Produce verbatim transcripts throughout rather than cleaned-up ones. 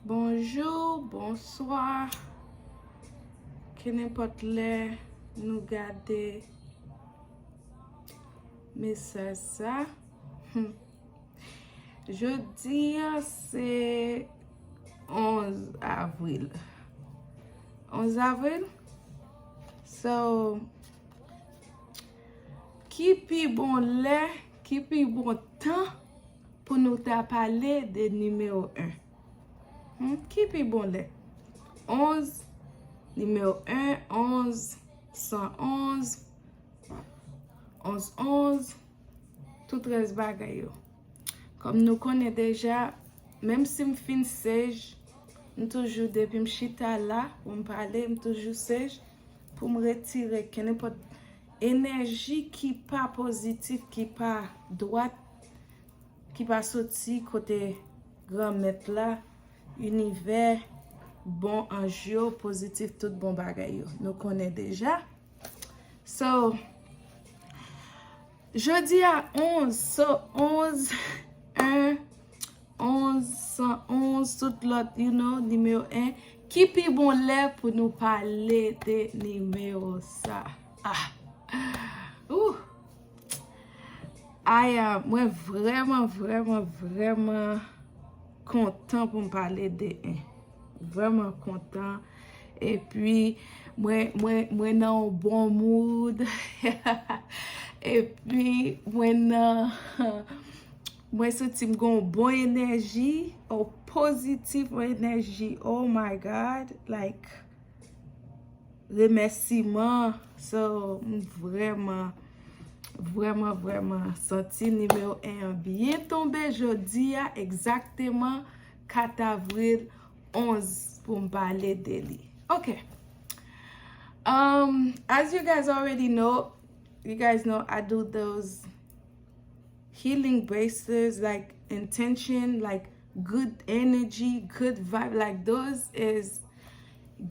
Bonjou, bonswa. Kenenpòt lè nou gade mesaj sa. Hmm. Jodi a se onz avril. Onz avril? So, ki pi bon lè, ki pi bon tan pou nou ta pale de nimewo en? Hmm, ki pi bon lè? Onz, nimewo en, onz, san onz, onz onz, tout rès bagay yo. Kòm nou konnen deja, menm si m fin sej, m toujou, depi m chita la pou m pale, m toujou sej pou m retire kenenpòt enèji ki pa pozitif, ki pa dwat, ki pa soti kote Granmèt la, inivè, bon anj yo, pozitif, tout bon bagay yo. Nou konnen deja. So, jodi a onz, so onz, en, onz, san onz, tout lòt, you know, nimewo en. Ki pi bon lè pou nou pale de nimewo sa? Ah. Ouh. Aya, mwen vrèman, vrèman, vrèman kontan pou m pale de en. Vrèman kontan. Epi, mwen, mwen, mwen nan yon bon mood. Epi, mwen nan, mwen santi m gen yon bon enèji, yon pozitif enèji. Oh my God. Like, remèsiman. So, m vrèman, vrèman, vrèman santi nimewo en an byen tonbe jodi a, egzakteman kat avril, onz, pou m pale de li. Ok. Um, as you guys already know, you guys know I do those healing bracelets, like, intention, like, good energy, good vibe, like, those is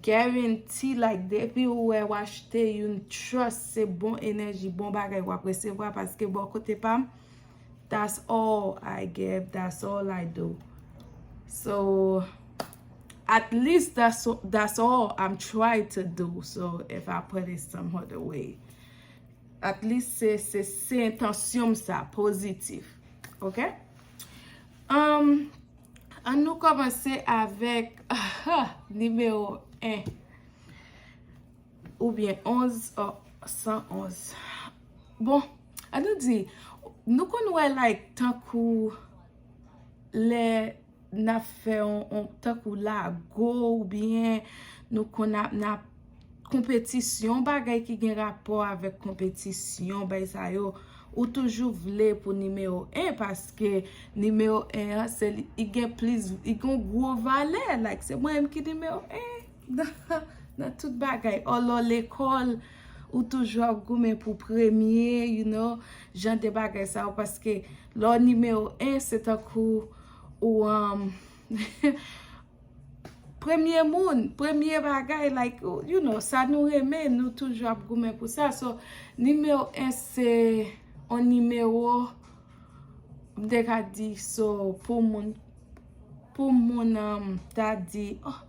guarantee, like, depi ou wè w achte, you trust, se bon enèji, bon bagay w ap resevwa, paske bò kote pa m, that's all I give, that's all I do. So, at least that's, that's all I'm trying to do. So, if I put it some other way, at least se, se, se entansyon m sa, pozitif. Ok? Um, ann nou kòmanse avèk nimewo en. Oubyen onz, oh, san onz. Bon, ann nou di, nou konn wè, like, tankou lè n ap fè on, on, tankou lago oubyen nou konn ap, n ap konpetisyon, bagay ki gen rapò avèk konpetisyon, bay sa yo, ou toujou vle pou nimewo en, paske nimewo en an, se li, li gen plis, li gen gwo valè, like, se mwen menm ki nimewo en nan, nan tout bagay. Olo lekòl, ou toujou ap goumen pou premye, you know, jan de bagay sa yo, paske lè w nimewo en, se tankou ou, um, premye moun, premye bagay, like, you know, sa nou renmen, nou toujou ap goumen pou sa. So, nimewo en se on nimewo, m te ka di, so, pou moun, pou moun, um, ta di, oh,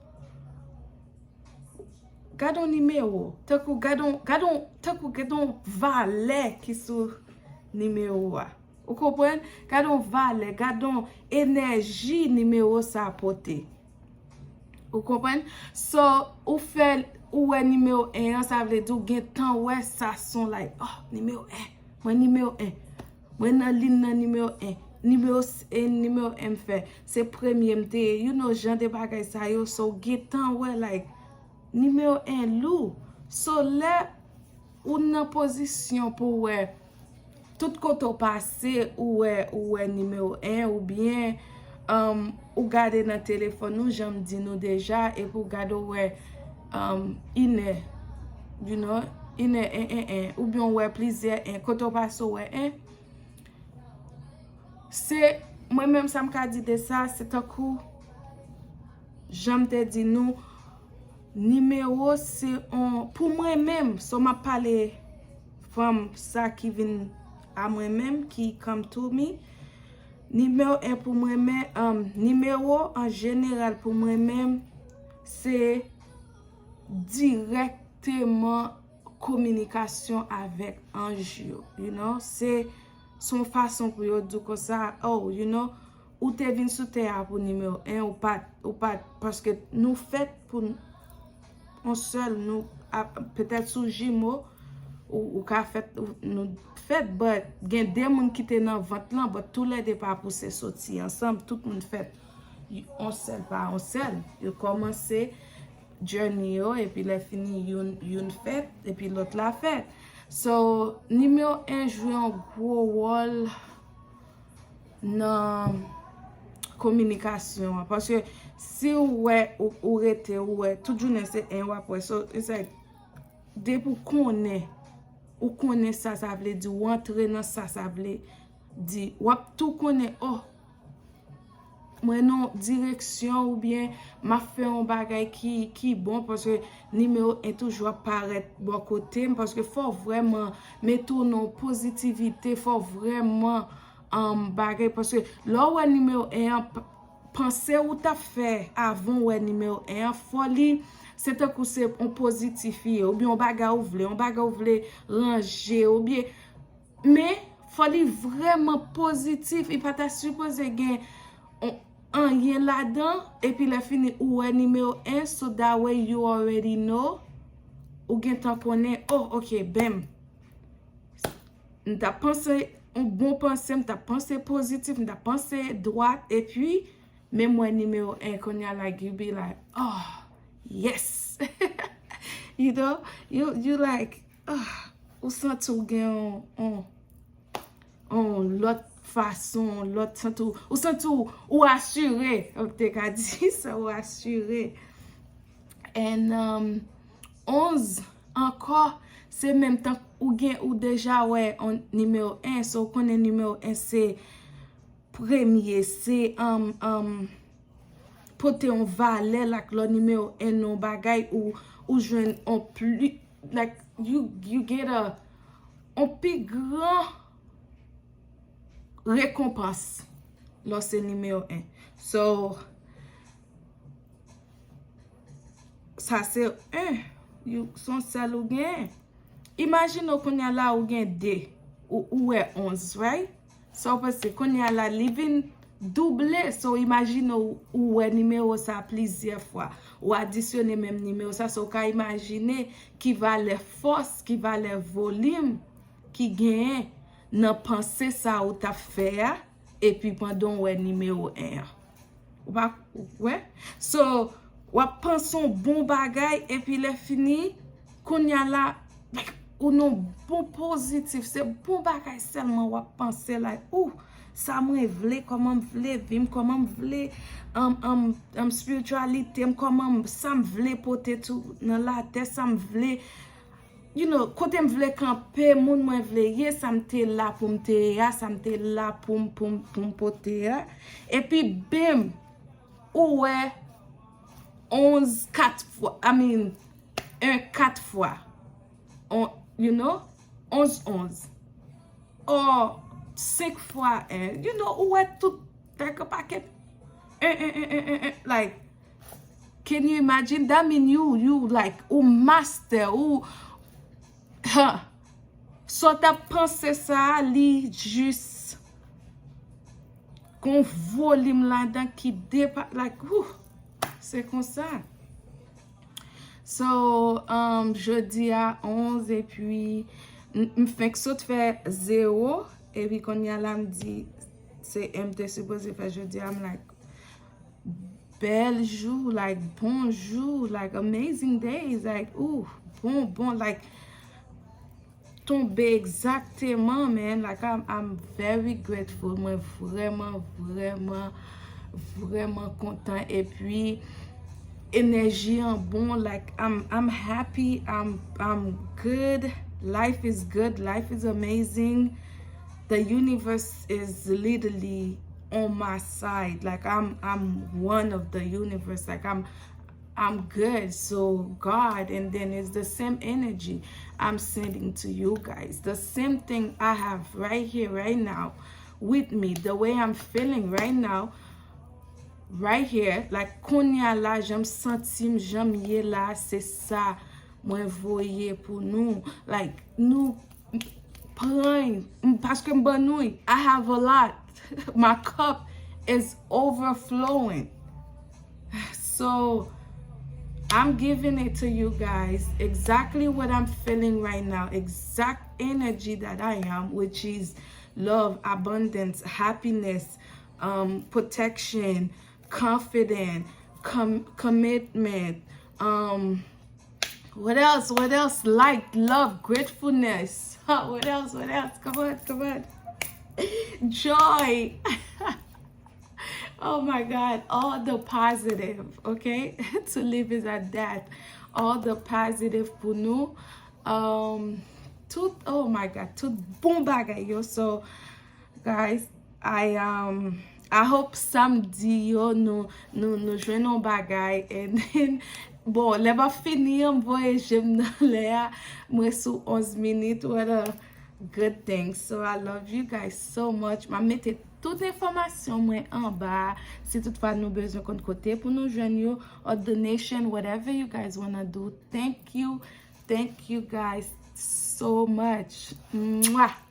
gad on nimewo, tankou gad on, gad on, tankou gad on valè ki sou nimewo a. Ou konprann? Gad on valè, gad on enèji nimewo sa pote. Ou konprann? So, ou fè, ou wè nimewo en an, sa vle di ou gen tan wè sa son like, oh, nimewo en, mwen nimewo en. Mwen nan liy nan nimewo en. Nimewo s-, e nimewo en m fè. Se premye m te ye. You know, jan de bagay sa yo. So, ou gen tan wè, like, nimewo en lou. So, lè ou nan pozisyon pou wè, tout kote w pase, ou wè, ou wè nimewo en, oubyen, um, ou gade nan telefòn ou, jan m di nou deja, epi w gade w wè, um, inè, you know, inè en, en, en, oubyen w wè plizyè en, kote w pase w wè en. Se, mwen menm sa m ka di de sa, se tankou, jan m te di nou, nimewo se on, pou mwen menm, so m ap pale from sa ki vin a mwen menm, ki come to me, Nimewo en pou mwen menm, um, nimewo an jeneral pou mwen menm, se dirèkteman kominikasyon avèk anj yo, you know, se, se yon fason pou yo di w konsa, oh, you know, ou te vin sou tè a pou nimewo en, ou pa t, ou pa t, paske nou fèt pou n, on sèl, nou, a, petèt sou jimo, ou, ou ka fèt, ou, nou fèt, but gen de moun ki te nan vant lan, but toulède pa pouse soti ansanm, tout moun fèt on sèl pa on sèl. Yo kòmanse journey yo, epi lè fini, youn, youn fèt, epi lòt la fèt. So, nimewo en jwe yon gwo wòl nan kominikasyon an. Paske si ou wè, ou, ou rete, ou wè, tout jounen se en w ap wè. So, it's like, depi w konnen, ou konnen sa sa vle di, ou antre nan sa sa vle di, w ap tou konnen, oh, mwen nan direksyon oubyen m ap fè yon bagay ki, ki bon, paske nimewo en toujou ap parèt bò kote m, paske fò w vrèman mete w nan pozitivite, fò w vrèman, um, bagay, paske lè w wè nimewo en an, p-, panse ou t ap fè avan w wè nimewo en an, fò li, se tankou se yon pozitif li ye, oubyen yon bagay ou vle, yon bagay ou vle ranje, oubyen, men fò li vrèman pozitif, li pa ta sipoze gen on, anyen ladan, epi lè fini ou wè nimewo en, so that way you already know, ou gentan konnen, oh, ok, bam. M t ap panse yon bon panse, m t ap panse pozitif, m t ap panse dwat, epi, men m wè nimewo en, kounye a, like, you be like, oh, yes. You know, you, you like, oh, ou santi w gen yon, yon, yon lòt fason, yon lòt santi w, ou santi w, ou asire, ou te ka di sa, ou asire. And, um, onz ankò, se menm tan ou gen, ou deja wè on nimewo en, so ou konnen nimewo en se premye, se, um, um, pote yon valè, like, lè w nimewo en nan yon bagay, ou, ou jwenn on pli, like, you, you get a, on pi gran rekonpans lè w se nimewo en. So, sa se en, you, se yon sèl ou genyen. Imajine w kounye a la ou gen de, ou, ou wè onz, right? Sa w panse, kounye a la li vin double, so imajine w, ou wè nimewo sa plizyè fwa. Ou adisyone menm nimewo sa, so w ka imajine ki valè fòs, ki valè volim ki genyen nan panse sa ou t ap fè a, epi pandan w wè nimewo en an. Ou pa wè? So, w ap panse yon bon bagay, epi lè fini, kounye a la, like, ou nan bon pozitif, se bon bagay sèlman w ap panse, like, ou, sa mwen vle, kòman m vle vi m, kòman m vle, um, um, um, spirityalite m, kòman m, sa m vle pote tou nan latè, sa m vle, you know, kote m vle kanpe, moun mwen vle ye, sa m te la pou m te ye a, sa m te la pou m, pou m, pou m pote a. Epi, bim, ou wè onz kat fwa, I mean, en kat fwa. On, you know, onz onz. Or, senk fwa en. You know, ou wè tout, like, a pakèt en, en, en, en, en, en, like, can you imagine? That mean you, you, like, ou master, ou, huh. Sa w t ap panse sa a, li jis gon volim ladan ki depa-, like, whew, se konsa. So, um, jodi a onz, epi m, m fenk sot fè zewo, epi kounye a la m di, se en m te sipoze fè jodi a, I'm like, bèl jou, like, bon jou, like, amazing days, like, ooh, bon, bon, like, tonbe egzakteman, man. Like, I'm, I'm very grateful. Mwen vrèman, vrèman, vrèman kontan. Epi, enèji an bon. Like, I'm, I'm happy. I'm, I'm good. Life is good. Life is amazing. The universe is literally on my side. Like, I'm, I'm one of the universe. Like, I'm, I'm good. So God, and then it's the same energy I'm sending to you guys. The same thing I have right here, right now, with me, the way I'm feeling right now, right here, like, kounye a la, jan m santi m, jan m ye la, se sa mwen voye pou nou. Like, nou pran, paske m ban nou, I have a lot. My cup is overflowing. So, I'm giving it to you guys, exactly what I'm feeling right now, exact energy that I am, which is love, abundance, happiness, um, protection, confident, com- commitment, um, what else? What else? Light, love, gratefulness. What else? What else? Come on, come on. Joy. Oh my God. All the positive, okay? To live is a death. All the positive pou nou. Um, tout, oh my God, tout bon bagay yo. So, guys, I um I hope samdi yo nou nou nou jwenn yon bagay, and then, bon, lè m ap fini an, m voye je m nan lè a, mwen sou onz minit, what a good thing. So I love you guys so much. M ap mete tout enfòmasyon mwen anba a. Si toutfwa nou bezwen konn kote pou nou jwenn yo, or donation, whatever you guys wanna do. Thank you. Thank you guys so much. Mwah.